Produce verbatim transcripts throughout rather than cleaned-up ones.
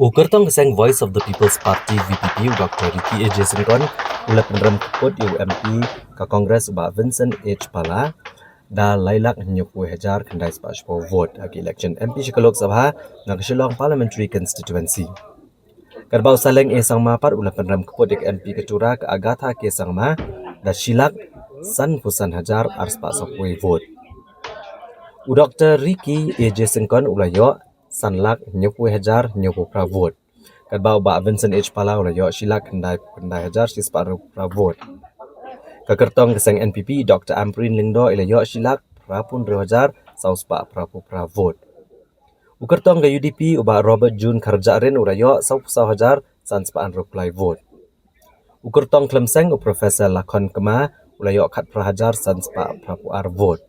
U kyrtong ka seng Voice of the People's Party, V P P, u Doktor Ricky A J Syngkon, u la pynrem kyput ïa u M P ka Congress, u Bah Vincent H Pala, da lai lak hynñiewphew hajar khyndai spah shiphew vote ha ka election M P sha ka Lok Sabha na ka Shillong Parliamentary Constituency. Katba u Saleng A Sangma pat u la pynrem kyput ïa ka M P ka Tura, ka Agatha K Sangma, da shi lak sanphew san hajar ar spah sawphew wei vote. U Doktor Ricky A J Syngkon u la ïoh san lak hynñiewphew hajar hynñiewphew phra vote. Katba u Bah Vincent H Pala u la ïoh shi lak khyndai khyndai hajar shi spah hynriewphew phra vote. Ka kyrtong ka seng N P P, Doktor Ampareen Lyngdoh, i la ïoh shi lak phraphew hynriew hajar saw spah phraphew phra vote. U kyrtong ka U D P, u Bah Robert June Kharjahrin, u la ïoh sawphew saw hajar san spah hynriewphew lai vote. U kyrtong khlem seng, u Professor Lakhon Kma, u la ïoh khatphra hajar san spah phraphew ar vote.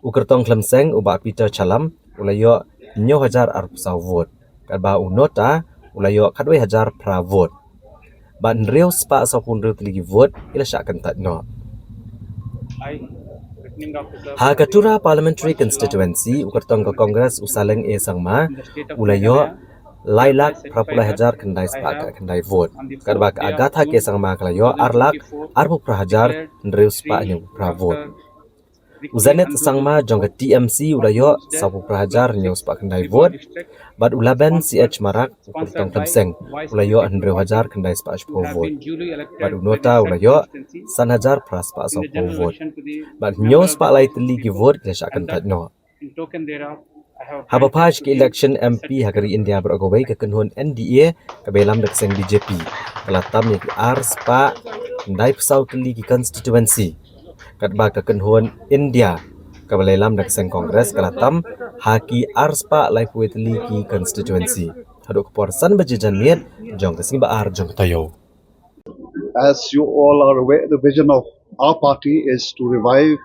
U kyrtong khlem seng, u Bah Peter Chalam, u la ïoh hynñiew hajar arphew saw vote. Katba u NOTA u la ïoh khatwei hajar phra vote. Bad hynriew spah sawphew hynriew tylli ki vote i la shah kyntait noh. Ha ka Tura Parliamentary Constituency, u kyrtong ka Congress, u Saleng A Sangma, u la ïoh lai lak phraphew lai hajar khyndai spah khyndai vote. Katba ka Agatha K Sangma ka la ïoh ar lak arphew phra hajar hynriew spah hynñiewphew phra vote. U Zenith Sangma jong ka T M C u la ïoh sawphew phra hajar hynñiew spah khyndai vote. Bad u Laban C H Marak, u kyrtong khlem seng, u la ïoh hynriew hajar khyndai spah shiphew vote. Bad u NOTA u la ïoh san hajar phra spah sawphew vote. Bad hynñiew spah lai tylli ki vote ki la shah kyntait noh. Haba phai sha ka election M P ha ka ri India baroh kawei, ka kynhun N D A kaba ïalam da ka seng B J P ka la tam ïa ki ar spah khyndai phew saw tylli ki constituency. Katba ka kynhun India kaba la ïalam da ka seng Congress ka la tam ha ki ar spah laiphew tylli ki constituency. Haduh ka por san baje janmiet jong ka sngi ba ar jong ka taïew. As you all are aware, the vision of our party is to revive,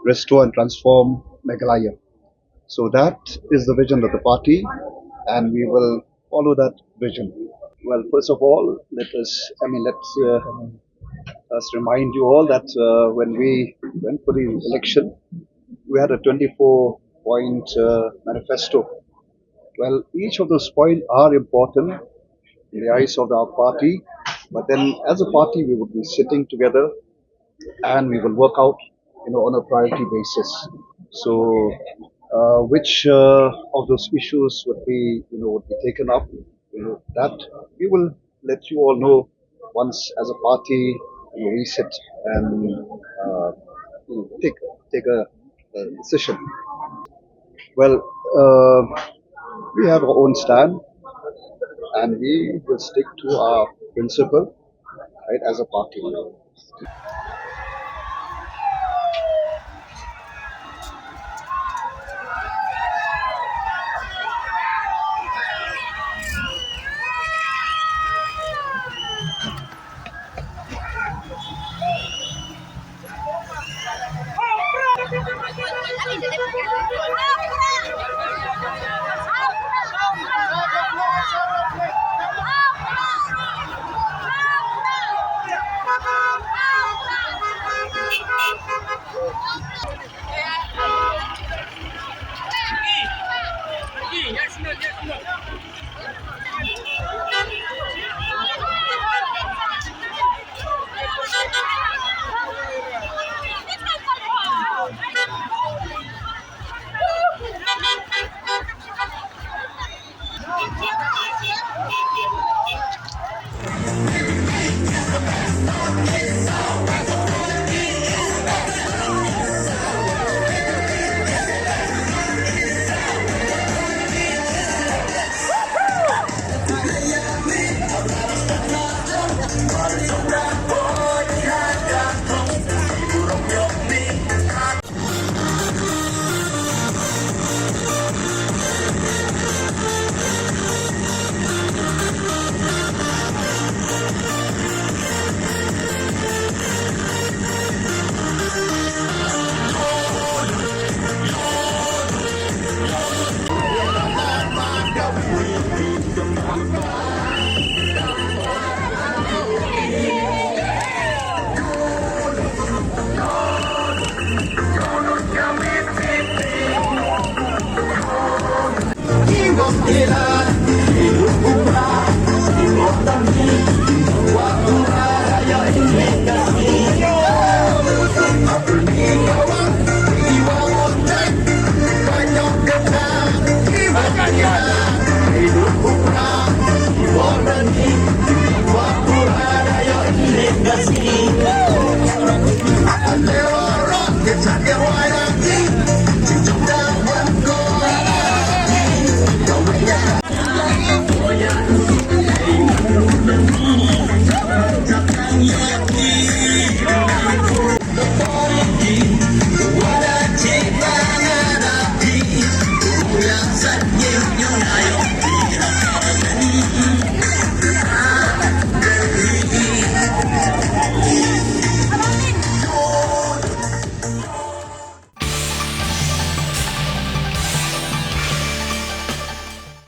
restore and transform Meghalaya. So that is the vision of the party, and we will follow that vision. Well, first of all, let us, I mean, let's, uh, us remind you all that, uh, when we went for the election, we had a twenty-four point, uh, manifesto. Well, each of those points are important in the eyes of our party, but then as a party, we would be sitting together and we will work out, you know, on a priority basis. So, uh, which, uh, of those issues would be, you know, would be taken up, you know, that we will let you all know once as a party, you know, we sit and, uh, you know, take, take a, a decision. Well, uh, we have our own stand, and we will stick to our principle, right, as a party.